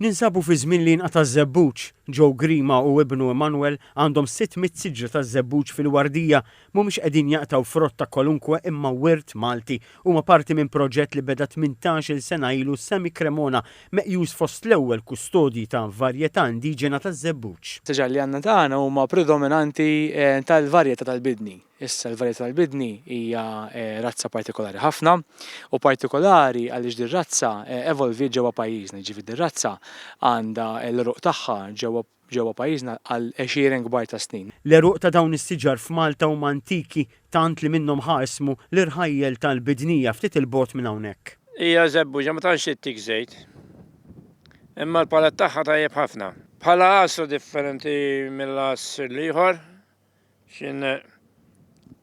Ninsabu fi żmien li jinqata' ż-żebbuġ. Joe Grima u ibnu Emanuel għandhom 600 siġra taż-żebbuġ fil-Wardija. Mhumiex qegħdin jaqtgħu frott ta' kwalunkwe imma wirt Malti. Huma parti minn proġett li beda 18-il sena ilu Sammy Cremona, meqjus fost l-ewwel kustodji ta' varjetà indiġena taż-żebbuġ. Siġar li għandna tagħna huma predominanti tal-varjetà tal-bidni. Issa l-varjetà tal-bidni hija razza partikolari ħafna u partikolari għaliex dir-razza evolviet ġewwa pajjiżna, jiġifieri dir-razza għandha l-għeruq tagħha ġewwa ġewwa pajjiżna għal għexieren kbar ta' snin. L-għeruq ta' dawn is-siġar f'Malta huma antiki tant li minnhom ħa ismu l-irħajjel tal-Bidnija ftit 'il bogħod minn hawnhekk. Hija żebbuġa ma tantx ittik żejt. Imma l-palat tagħha tajjeb ħafna. Bħala għasra differenti mill-għasr l-ieħor. X'in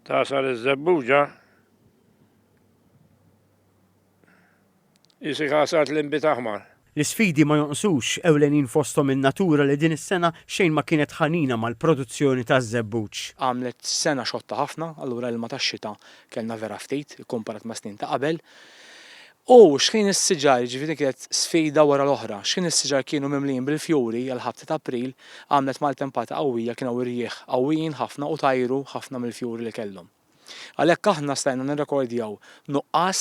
tasal iż-żebbuġa, qisek għasart l-inbid aħmar. L-isfidi ma jonqsux, ewlenin fosthom in-natura li din is-sena xejn ma kienet ħanina mal-produzzjoni taż-żebbuġ. Għamlet sena xotta ħafna, allura ilma tax-xita kellna vera ftit ikkumparat mas-snin ta' qabel. U x'ħin is-siġar, jiġifieri din kienet sfida wara l-oħra, x'ħin is-siġar kienu mimlijin bil-fjuri għall-ħabta ta' April, għamlet maltempata qawwija, kien hawn irjieħ qawwijin ħafna u tajru ħafna mill-fjuri li kellhom. Għalhekk aħna stajna nirrekordjaw nuqqas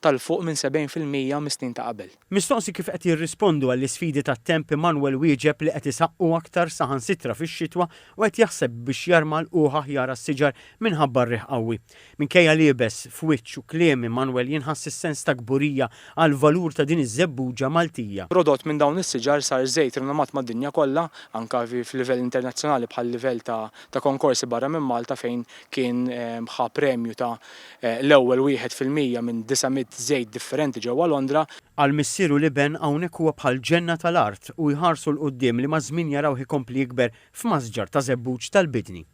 ta' 'l fuq minn 70% mis-snin ta' qabel. Mistoqsi kif qed jirrispondu għall-isfidi tat-temp, Emanuel wieġeb li qed isaqqu aktar saħansitra fix-xitwa u qed jaħseb biex jarma lqugħ aħjar għas-siġar minħabba r-riħ qawwi. Minkejja l-iebes f'wiċċ u kliem Immanuel jinħass is-sens ta' kburija għall-valur ta' din iż-żebbuġa Maltija. Prodott minn dawn is-siġar sar żejt rinomat mad-dinja kollha, anke f'livell internazzjonali bħal livell ta' konkorsi barra minn Malta fejn kien ħa premju ta' l-ewwel 1% minn 900 żejt differenti ġewwa Londra. Għal missier u l-iben hawnhekk huwa bħal ġenna tal-art u jħarsu 'l quddiem li maż-żmien jarawh ikompli jikber f'masġar ta' żebbuġ tal-bidni.